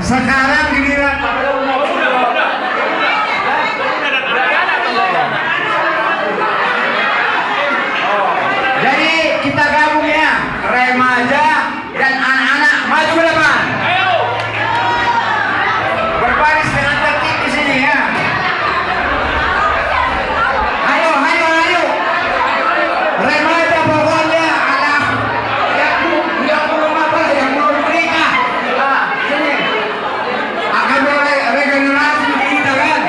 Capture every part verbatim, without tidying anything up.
Sekarang giliran. Jadi kita gabung ya, remaja dan anak-anak maju ke depan. Berbaris dengan tertib di sini ya. Ayo, ayo, ayo. Remaja pokoknya ada yang belum, yang belum apa, yang belum menikah. Nah, sini. Akan mulai regenerasi di kita kan.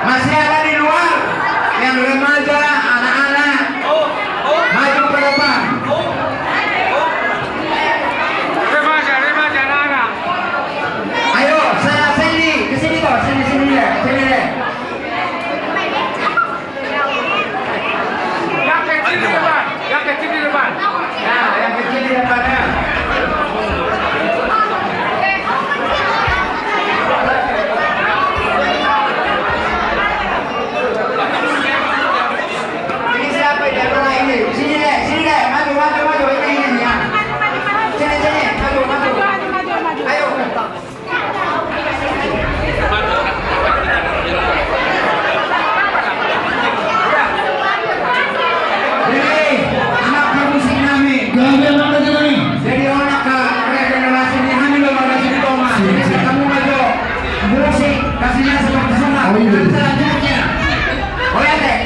Masih ada di luar yang remaja, anak-anak, maju ke depan. Remaja, remaja, anak-anak. Ayo, saya sini, ke sini kok, sini, sini deh, sini deh. Yang kecil di depan, yang kecil di depan. Nah, yang kecil di depan ya. Ini siapa ini? Aduh, ini. Sini deh, sini deh. Maju, maju, maju. Ini, ini ya. Sini, sini. Maju, maju. Ayo. Jadi, anak parmusik nami. Jadi, anak regenerasi ni hami lo mana sini Thomas. Jadi, ketemu aja musik, kasihnya seperti sunat. Oh, iya. Selanjutnya. Oh, ya, Teh.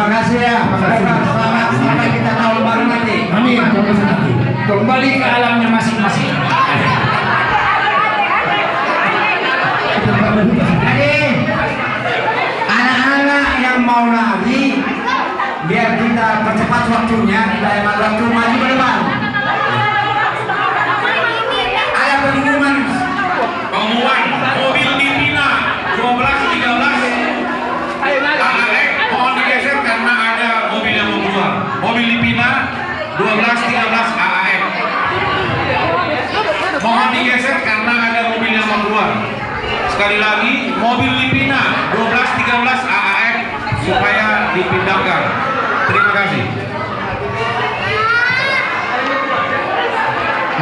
Makasih ya, selamat, selamat kita tahun baru nanti. Amin. Kembali ke alamnya masing-masing. Jadi, anak-anak yang mau lari, biar kita percepat waktunya, kita hemat waktu, maju ke depan. Ada pengumuman. Pengumuman, mobil Livina dua belas tiga belas A A X mohon digeser karena ada mobil yang mau keluar. Mobil Livina dua belas tiga belas A A X. Mohon digeser karena ada mobil yang mau keluar. Sekali lagi, mobil Livina dua belas tiga belas A A X supaya dipindahkan. Terima kasih.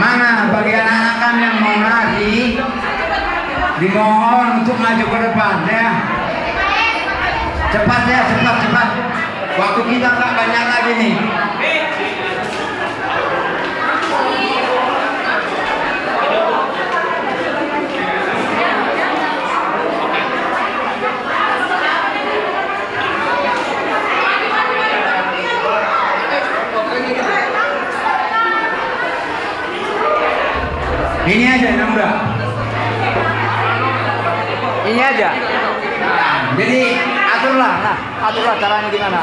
Mana bagi anak-anak yang mau lari, dimohon untuk maju ke depan, ya. Cepat, ya, cepat, cepat. Waktu kita nggak banyak lagi, nih. Ini aja, yang udah. Ini aja. Jadi, aturlah, nah, aturlah caranya gimana.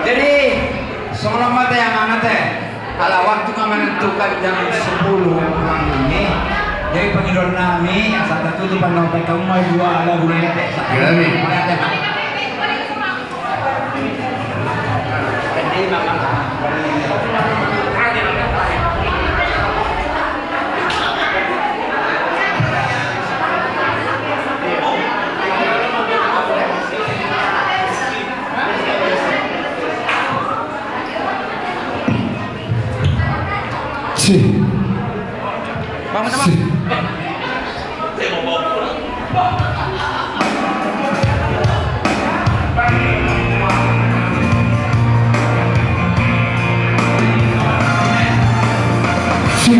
Jadi, songon on ma ate, amang ate. Ala waktu nga menentukan jam sepuluh kurang ini. Jadi pangidoan nami, asa tatutup an, nang pe kaum ma dua ala guna ate. Iya, nih. Ate, Bang. Si. Bang, bentar, Bang. Si.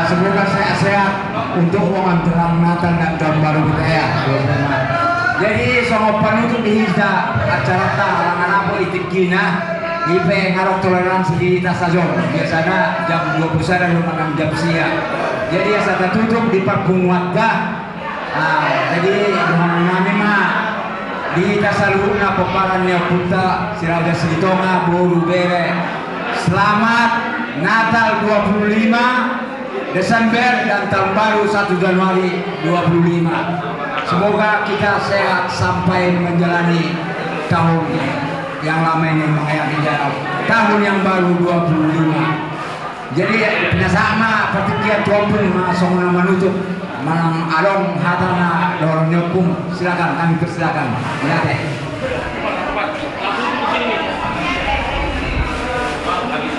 Semoga sehat-sehat untuk menjelang Natal dan Tahun Baru kita ya. Jadi songon panutup di hita acaranta, alang anapo di tingkina, ipe ngarok toleransi di hita sajo. Biasana jam dua puluh sada do manang jam sia. Jadi asa tatutup di parpunguanta. Jadi dohonon nami ma di hita saluhutna pomparan ni ompunta si Raja Silitonga, boru, bere, selamat Natal dua puluh lima Desember dan Tahun Baru satu Januari dua puluh lima. Semoga kita sehat sampai menjalani tahun yang lama ini, menghadapi tahun yang baru dua puluh lima. Jadi pinasahat ma partingkian tu ompung ma songon na manutup, manang adong hata na dohonon ni ompung, silakan, kami persilakan. Mauliate.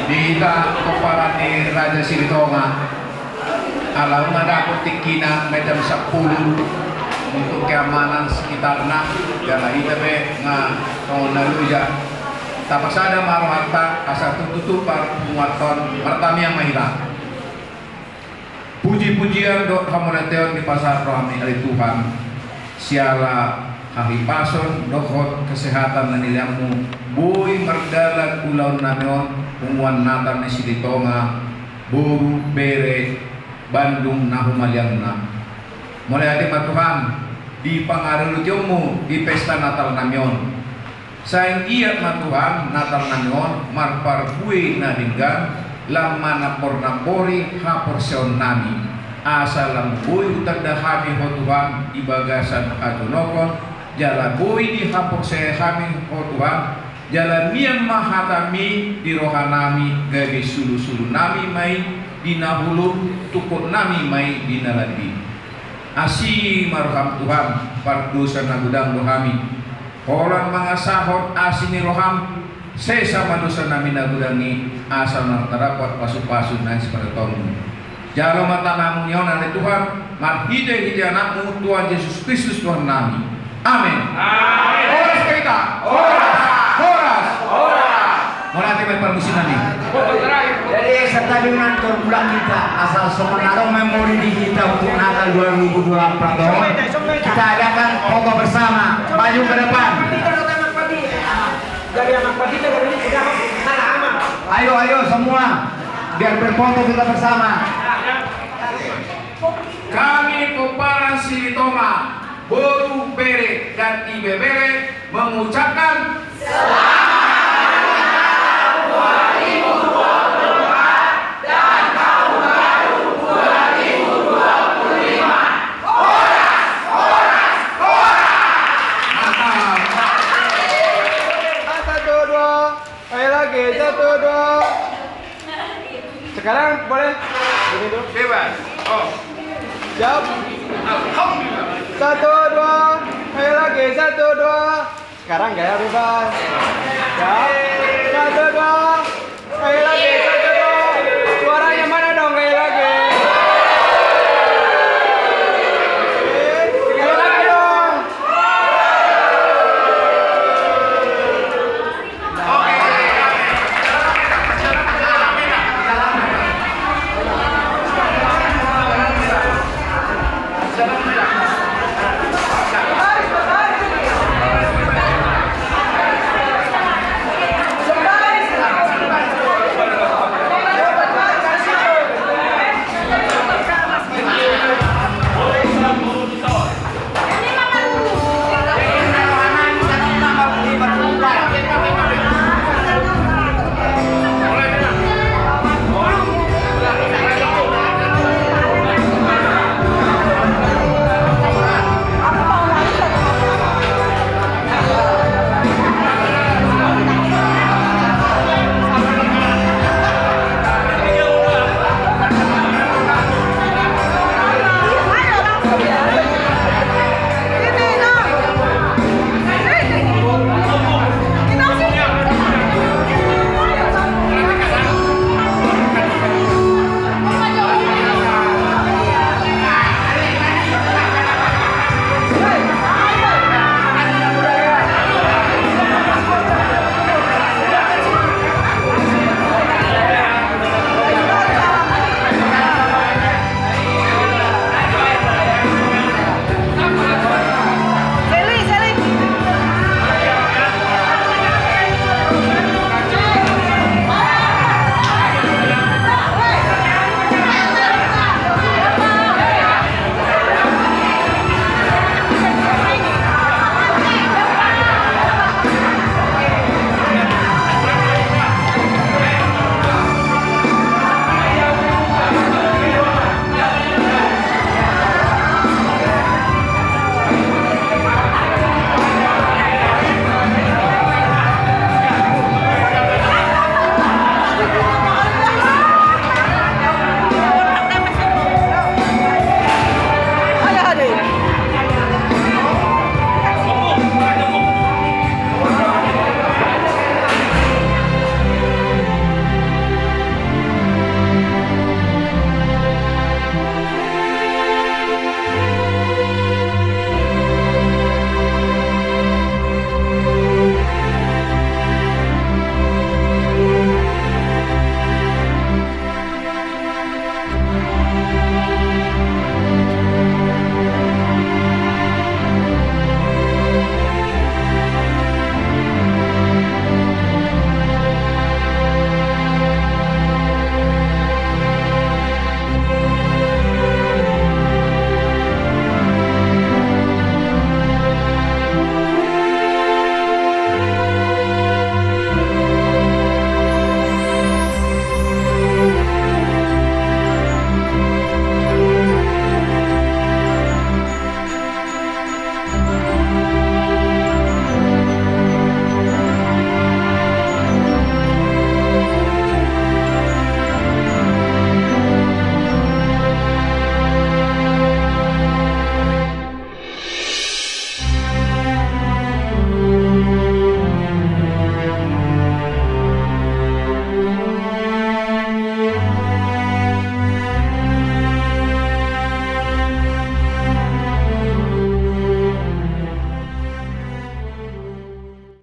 Di hita pomparan ni Raja Silitonga, ala unang dapot tingkina, ma jam sampulu untuk keamanan sekitarna, jala hita pe nga songon na loja. Tapasada ma rohanta asa tutup parpunguanta on, martamiang ma hita. Puji-pujian dohot hamauliateon dipasahat rohami ale Tuhan, siala hahipason dohot kesehatan na nilehonMu, boi mardalan ulaon nami on, punguan Natal ni Silitonga, boru, bere, Bandung na humaliangna. Mauliate ma Tuhan, di pangaradotionMu di pesta Natal nami on. Sai anggiat ma Tuhan Natal nami on marparbue na denggan, lam manampor-nampori haporseaon nami, asa lam boi hutanda hami Ho Tuhan di bagasan hajonokon, jala boi dihaporseai hami Ho Tuhan, jala mian ma hataMi di roha nami, gabe sulu-sulu nami ma i di na holom, tungkot nami ma i di na landi. Asi ma rohaM Tuhan, pardosa na godang do hami. Holan mangasahon asi ni rohaM, sesa ma dosa nami na godang i, asa unang tadapot pasu-pasu na siparetonMu. Jalo ma tanomu on ale Tuhan, marhite-hite AnakMu Tuhan Jesus Kristus Tuhan nami. Amen. Amen. Horas ma hita. Horas. Horas. Horas. Mauliate ma parmusiknami. Jadi santabi unang torgulak hita, asa songon na adong memori di hita untuk Natal dua ribu dua puluh empat on, kita adakan foto bersama, maju ke depan. Ayo, ayo semua, biar berfoto kita bersama. Kami pomparan Silitonga, boru, bere, dan ibebere mengucapkan Satu, dua. Ayo lagi, satu, dua. Sekarang boleh. Begini dulu. Bebas. Oh. Siap. Alhamdulillah. Satu, dua. Ayo lagi, satu, dua. Sekarang gaya bebas. Siap.